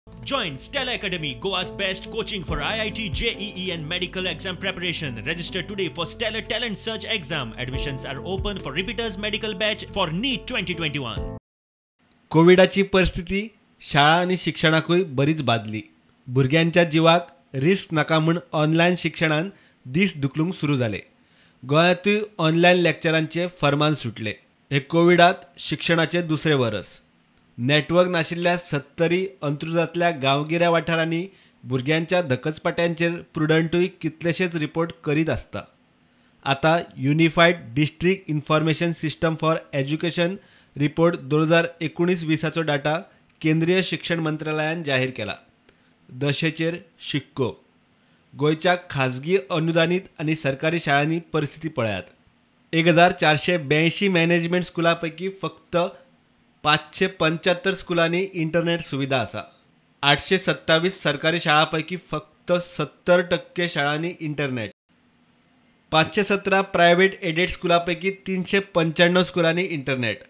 Join Stella Academy, Goa's best coaching for IIT, JEE and medical exam preparation. Register today for Stellar Talent Search exam. Admissions are open for repeaters medical batch for NEET 2021. कोविडाची परिस्थिती शाळा आनी शिक्षणाकूय बरीच बादली. भुरग्यांच्या जिवाक risk नाका म्हूण online शिक्षणान दीस धुकलूंक सुरू जाले. गोंयांतूय ऑनलायन लॅक्चरांचे फर्मान सुटले. हे कोविडांत शिक्षणाचें दुसरें वरस. नेटवर्क नाशिल्ल्या सत्तरी अंत्रुजांतल्या गांवगिऱ्या वाठारांनी भुरग्यांच्या धकचपाट्यांचेर प्रुडंटूय कितलेशेच रिपोर्ट करीत आसता. आतां unified district information system for education report 2019-20 data केंद्रीय शिक्षण मंत्रालयान जाहीर केला. दशेचेर शिक्को. गोंयच्या खाजगी अनुदानीत आनी सरकारी शाळांनी परिस्थिती पळयात. 1482 मॅनेजमेंट स्कुलां पैकी फक्त 575 स्कुलांनी इंटरनेट सुविधा आसा. 827 सरकारी शाळां पैकी फक्त 70% शाळांनी इंटरनेट. 517 प्रायव्हेट एडेड स्कुलां पैकी 395 स्कुलांनी इंटरनेट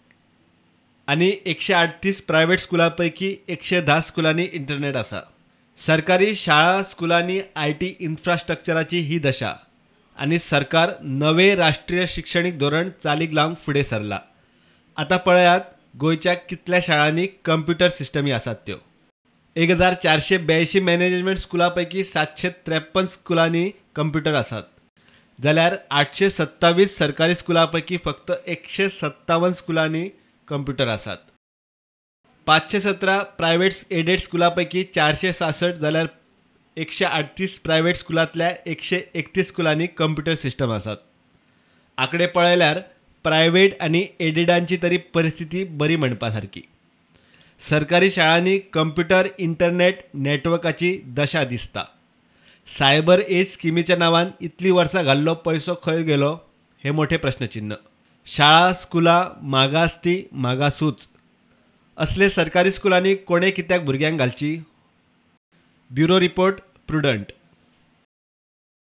आनी 138 प्रायव्हेट स्कुलां पैकी 110 स्कुलांनी इंटरनेट आसा. सरकारी शाळा स्कुलांनी IT इन्फ्रास्ट्रक्चराची ही दशा आनी सरकार नवे राष्ट्रीय शिक्षणीक धोरण चालीक लावंक फुडें सरला. आतां पळयात गोंयच्या कितल्या शाळांनी कंप्युटर सिस्टमी आसात त्यो. 1482 मॅनेजमेंट स्कुलां पैकी 753 स्कुलांनी कंप्युटर आसात, जाल्यार 827 सरकारी स्कुलां पैकी फक्त 157 स्कुलांनी कंप्युटर आसात. 517 प्रायव्हेट एडेड स्कुलां पैकी 466 जाल्यार 138 प्रायव्हेट स्कुलांतल्या 131 स्कुलांनी कंप्युटर सिस्टम आसात. आंकडे पळयल्यार प्रायव्हेट आनी एडेडांची तरी परिस्थिती बरी म्हणपा सारकी. सरकारी शाळांनी कंप्युटर इंटरनेट नेटवर्काची दशा दिसता. सायबर एज स्किमीच्या नांवान इतलीं वर्सां घाल्लो पयसो खंय गेलो हें मोठें प्रश्नचिन्न. शाळा स्कुलां मागास ती मागासूच. असले सरकारी स्कुलांनी कोणें कित्याक भुरग्यांक घालची? Bureau report, Prudent.